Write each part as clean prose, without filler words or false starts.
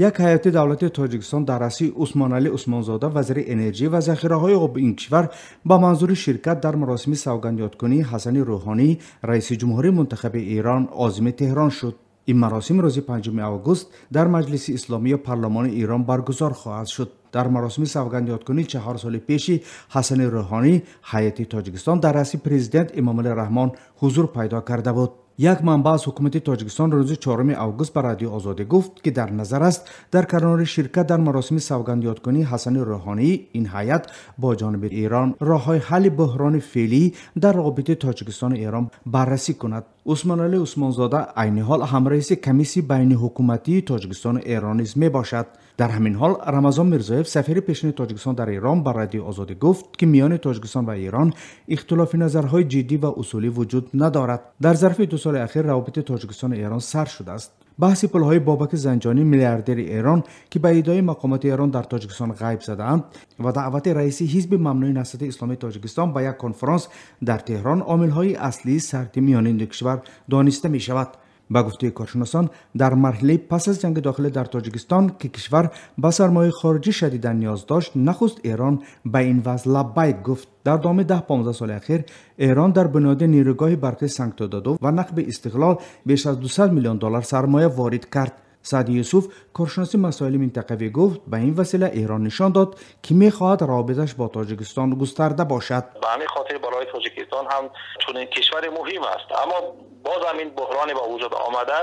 Як ҳайати давлати Тоҷикистон дар раъси Усмоналӣ Усмонзода, вазири энерҷӣ ва захираҳои оби ин кишвар, ба манзури ширкат дар маросими савгандёдкунии Ҳасани Рӯҳонӣ, раиси ҷумҳурии мунтахаби Эрон, озими Теҳрон шуд. Ин маросим рӯзи 5 август дар Маҷлиси Исломӣ ё парлумони Эрон баргузор хоҳад шуд. Дар маросими савгандёдкунӣ 4 соли пеши Ҳасани Рӯҳонӣ ҳайати Тоҷикистон дар раъси президент Эмомалӣ Раҳмон ҳузур пайдо карда буд. Як манбаъ аз ҳукумати Тоҷикистон рӯзи 4 август ба Радиои Озодӣ гуфт, ки дар назар аст дар канори ширкат дар маросими савгандёдкунии Ҳасани Рӯҳонӣ ин ҳайат бо ҷониби Эрон роҳҳои ҳалли буҳрони феълӣ дар робитаи Тоҷикистону Эрон баррасӣ кунад. Усмоналӣ Усмонзода айни ҳол ҳамраиси комиссияи байниҳукуматии Тоҷикистону Эрон низ мебошад. Дар ҳамин ҳол Рамазон Мирзоев, сафири пешини Тоҷикистон дар Эрон, ба Радиои Озодӣ гуфт, ки миёни Тоҷикистон ва Эрон ихтилофи назарҳои ҷиддӣ ва усулӣ вуҷуд надорад. Дар зарфи 2 соли ахир равобити Тоҷикистону Эрон сар шудааст. Баҳси пулҳои Бобаки Занҷонӣ, миллиардери Эрон, ки ба иддаои мақомоти Эрон дар Тоҷикистон ғайб задаанд, ва даъвати раиси ҳизби мамнӯи Наҳзати Исломии Тоҷикистон ба як конфронс дар Теҳрон омилҳои аслии сардӣ миёни ду кишвар дониста мешавад. Ба гуфтаи коршиносон, дар марҳилаи пас аз ҷанги дохилӣ дар Тоҷикистон, ки кишвар ба сармояи хориҷӣ шадидан ниёз дошт, нахуст Эрон ба ин вазъ лаббайк гуфт. Дар давоми 10-15 соли ахир Эрон дар бунёди нерӯгоҳи барқи Сангтӯдаду ва нақби Истиқлол беш аз 200 миллион доллар сармоя ворид кард. Саъди Юсуф, коршиноси масоили минтақавӣ, гуфт, ба ин васила Эрон нишон дод, ки мехоҳад робиташ бо Тоҷикистон густарда бошад. Ба ҳамин хотир барои Тоҷикистон ҳам чунин кишвари муҳим аст, аммо боз ҳам ин буҳроне ба вуҷуд омада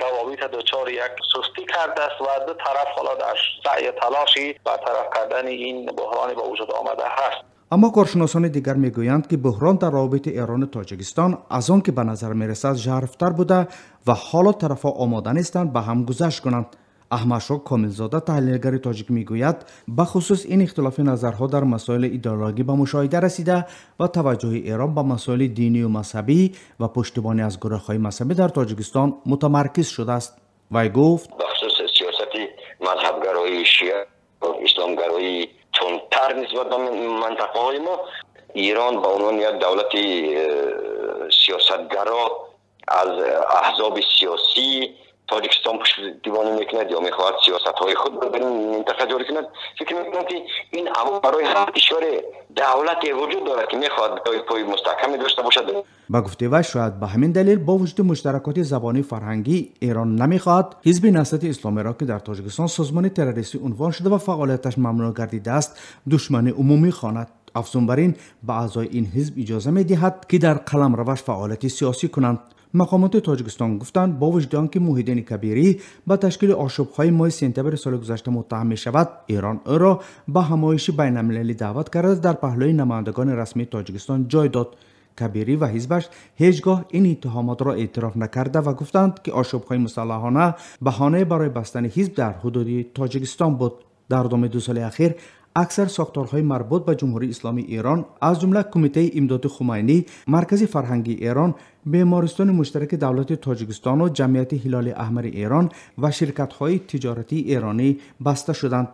равобит дучори як сустӣ кардааст ва ду тараф ҳоло дар саъю талоши бартараф кардани ин буҳроне ба вуҷуд омада ҳаст. Аммо коршиносони дигар мегӯянд, ки буҳрон дар робити Эрону Тоҷикистон аз он ки ба назар мерасад жарфтар буда ва ҳоло тарафҳо омода нестанд ба ҳам гузашт кунанд. Аҳмадшоҳ Комилзода, таҳлилгари тоҷик, мегӯяд, бахусус ин ихтилофи назарҳо дар масоили идеологӣ ба мушоҳида расида ва таваҷҷӯҳи Эрон ба масоили динию мазҳабӣ ва пуштибонӣ аз гурӯҳҳои мазҳабӣ дар Тоҷикистон мутамаркиз шудааст. Вай гуфт: бахусус сиёсати мазҳабгароии шиа, исломгароии тундтар нисбат ба минтақаҳои мо, Эрон ба унвони як давлати сиёсатгаро аз аҳзоби сиёсӣ Тоҷикистон пуштибонӣ мекунад ё мехоҳад сиёсатҳои худро дар ин минтақа ҷорӣ кунад. Фикр мекунам, ки ин амал барои ҳар кишваре давлате вуҷуд дорад, ки мехоҳад пои мустаҳкаме дошта бошад. Ба гуфтаи вай, шояд ба ҳамин далел бо вуҷуди муштаракоти забонии фарҳангӣ Эрон намехоҳад ҳизби Наҳзати Исломиро, ки дар Тоҷикистон созмони террористӣ унвон шуда ва фаъолияташ мамнӯъ гардидааст, душмани умумӣ хонад. Афзун бар ин, ба аъзои ин ҳизб иҷоза медиҳад, ки дар қаламраваш фаъолияти сиёсӣ кунанд. Мақомоти Тоҷикистон гуфтанд, бо вуҷуди он ки Муҳиддини Кабирӣ ба ташкили ошӯбҳои моҳи сентябри соли гузашта муттаҳам мешавад, Эрон ӯро ба ҳамоиши байналмилалӣ даъват карда дар паҳлӯи намояндагони расмии Тоҷикистон ҷой дод. Кабирӣ ва ҳизбаш ҳеҷ гоҳ ин иттиҳомотро эътироф накарда ва гуфтанд, ки ошӯбҳои мусаллаҳона баҳонае барои бастани ҳизб дар ҳудуди Тоҷикистон буд. Дар давоми 2 соли ахир аксар сохторҳои марбут ба Ҷумҳурии Исломии Эрон, аз ҷумла Кумитаи имдоди Хумайнӣ, Маркази фарҳангии Эрон, бемористони муштараки давлати Тоҷикистону Ҷамъияти Ҳилоли Аҳмари Эрон ва ширкатҳои тиҷоратии эронӣ баста шуданд.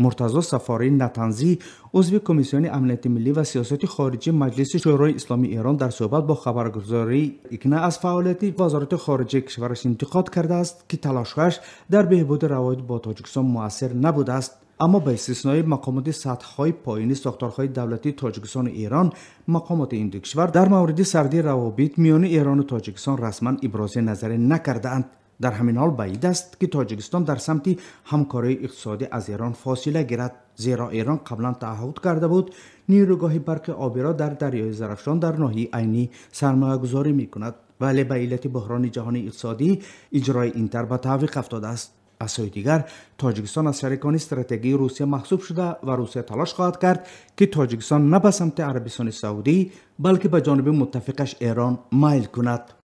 Муртазо Сафорӣ Натанзӣ, узви Комиссиони амнияти миллӣ ва сиёсати хориҷии Маҷлиси Шӯрои Исломии Эрон, дар суҳбат бо хабаргузории ИКНА аз фаъолияти Вазорати хориҷаи кишвараш интиқод кардааст, ки талошҳояш дар беҳбуди равобит бо Тоҷикистон муассир набудааст. Аммо ба истиснои мақомоти сатҳҳои поёни сохторҳои давлатии Тоҷикистону Эрон, мақомоти ин ду кишвар дар мавриди сардии равобит миёни Эрону Тоҷикистон расман ибрози назарӣ накардаанд. Дар ҳамин ҳол баъид аст, ки Тоҷикистон дар самти ҳамкории иқтисодӣ аз Эрон фосила гирад, зеро Эрон қаблан таъҳуд карда буд нерӯгоҳи барқи обиро дар дарёи Зарафшон дар ноҳияи Айнӣ сармоягузорӣ мекунад, вале ба иллати буҳрони ҷаҳонии иқтисодӣ иҷрои ин тарҳ ба таъвиқ афтодааст. Аз сӯи дигар, Тоҷикистон аз шарикони стратегии Русия маҳсуб шуда ва Русия талош хоҳад кард, ки Тоҷикистон на ба самти Арабистони Саудӣ, балки ба ҷониби муттафиқаш Эрон майл кунад.